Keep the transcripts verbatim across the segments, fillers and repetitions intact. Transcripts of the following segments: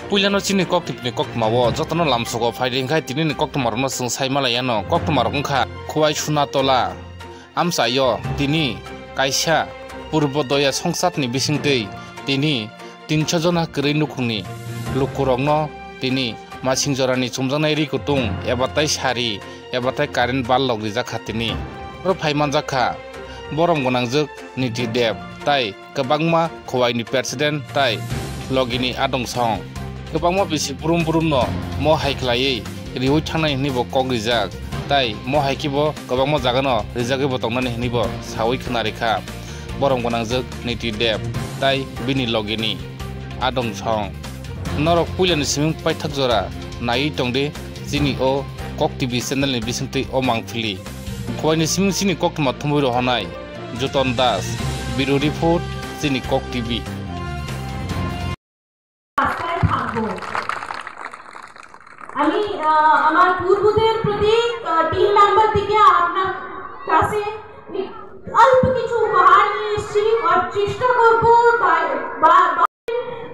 Puilano chini koktwmani koktwmao jotono lamsogo phaidi hwnkhe tinini koktwmarokno chwng sai malaiyano. Koktwmarok wngkha Khowai Sunatola, amchaio tini kaisa Purbodoya songsatni bisingtwi tini tinso jona kwrwi nukhungni lukurokno tini masing jorani chumjaknai ri kutung eba tai sari eba tai current ballok rijak kha tini. Oro phai manjak kha borom gwnangjwk Niti Deb tai kwbangma Khowai ni president tai logi ni adong song. Kwbangma bisi brum brum no mo hai khlaiwi riwi thangnani hwnwi bo kok rijak, tai mo hai khe bo kwbangma jaga no rijagwi bo tongnani hwnwi bo sawi khna rikha borom gwnangjwk Niti Deb tai bini logi ni adong song. Norok puila ni siming paithak jora naiwi tongdi chini o Kok T V channel ni bisingtwi o mangpili. Khowai ni siming chini koktwma thumwi rohonai Joton Das, Bureau Report, chini Kok T V. রাস্তায় থাকবো। আমি, আহ, আমার পূর্বদের প্রতি, আহ, team member থেকে আপনার কাছে অল্প কিছু উপহার নিয়ে এসেছি, আর চেষ্টা করবো বা-, বা-, বা-,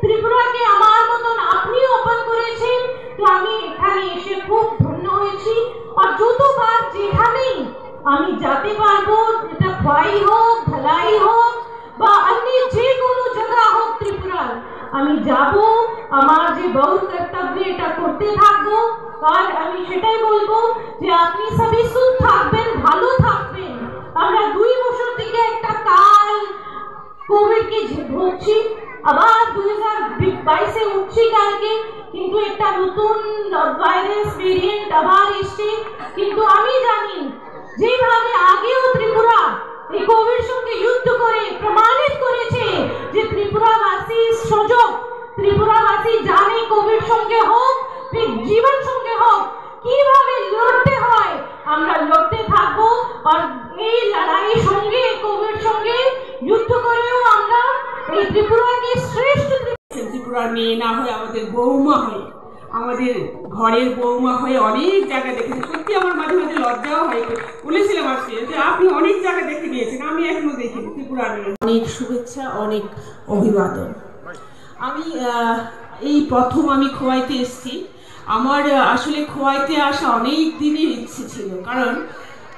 ত্রিপুরাকে আমার মতন আপনি ওপেন করেছেন, তো আমি এখানে এসে খুব ধন্য হয়েছি। আর যতবার যেখানেই আমি যেতে পারবো, এটা খোয়াই হোক, ধলাই হোক, বা অন্য যে কোনো জায়গা হোক ত্রিপুরার, আমি যাব, আমার যে বড় কর্তব্য এটা করতে থাকবো। আর আমি সেটাই বলবো যে আপনি সবই সুস্থ থাকবেন, ভালো থাকবেন। আমরা দুই বছর থেকে একটা কাল কোভিড কে যে ভুগছি, আবার দুই হাজার বাইশে উঠছি কালকে, কিন্তু একটা নতুন ভাইরাস ভেরিয়েন্ট আবার এসছে। কিন্তু আমি জানি যেভাবে আগেও ত্রিপুরা এই কোভিড সঙ্গে যুদ্ধ করে প্রমাণিত করেছে যে ত্রিপুরাবাসী সজগ, ত্রিপুরাবাসী জানে কোভিড সঙ্গে হোক, জীবন সঙ্গে হোক, কিভাবে লড়তে হয়, আমরা লড়তে থাকবো। আর এই লড়াই সঙ্গে, কোভিড সঙ্গে যুদ্ধ করেও আমরা এই ত্রিপুরাকে শ্রেষ্ঠ ত্রিপুরার মেয়ে না হয়ে আমাদের বৌমা হয়ে, আমাদের ঘরের বৌমা হয়ে অনেক জায়গা দেখেছি। সত্যি আমার মাঝে মাঝে লজ্জাও হয়। বলেছিলাম আজকে যে আপনি অনেক জায়গা দেখে নিয়েছেন, আমি এখনো দেখিনি ত্রিপুরার মেয়ে। অনেক শুভেচ্ছা, অনেক অভিবাদন। আমি, আহ, এই প্রথম আমি খোয়াইতে এসেছি। আমার, আহ, আসলে খোয়াইতে আসা অনেক দিনের ইচ্ছে ছিল, কারণ,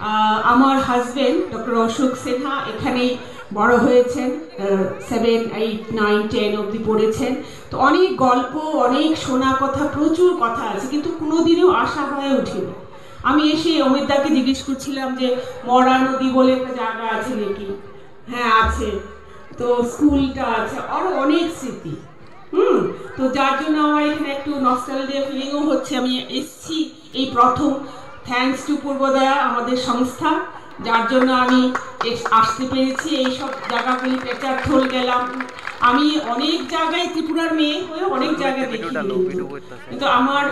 আহ, আমার হাজবেন্ড ডক্টর অশোক সিনহা এখানেই বড় হয়েছেন, আহ, সেভেন, এইট, নাইন, টেন অবধি পড়েছেন। তো অনেক গল্প, অনেক শোনা কথা, প্রচুর কথা আছে, কিন্তু কোনোদিনও আসা হয়ে ওঠেনি। আমি এসে অমিত দাকে জিজ্ঞেস করছিলাম যে মরা নদী বলে একটা জায়গা আছে নাকি। হ্যাঁ, আছে। তো স্কুলটা আছে, আরো অনেক স্মৃতি। হুম, তো যার জন্য আমার এখানে একটু নস্টালজিয়া ফিলিংও হচ্ছে। আমি এসছি এই প্রথম, থ্যাঙ্কস টু পূর্বোদয়া, আমাদের সংস্থা, যার জন্য আমি এস-, আসতে পেরেছি, এই সব জায়গাগুলি পেচারথল গেলাম। আমি অনেক জায়গায়, ত্রিপুরার মেয়ে হয়ে অনেক জায়গায় দেখি, কিন্তু আমার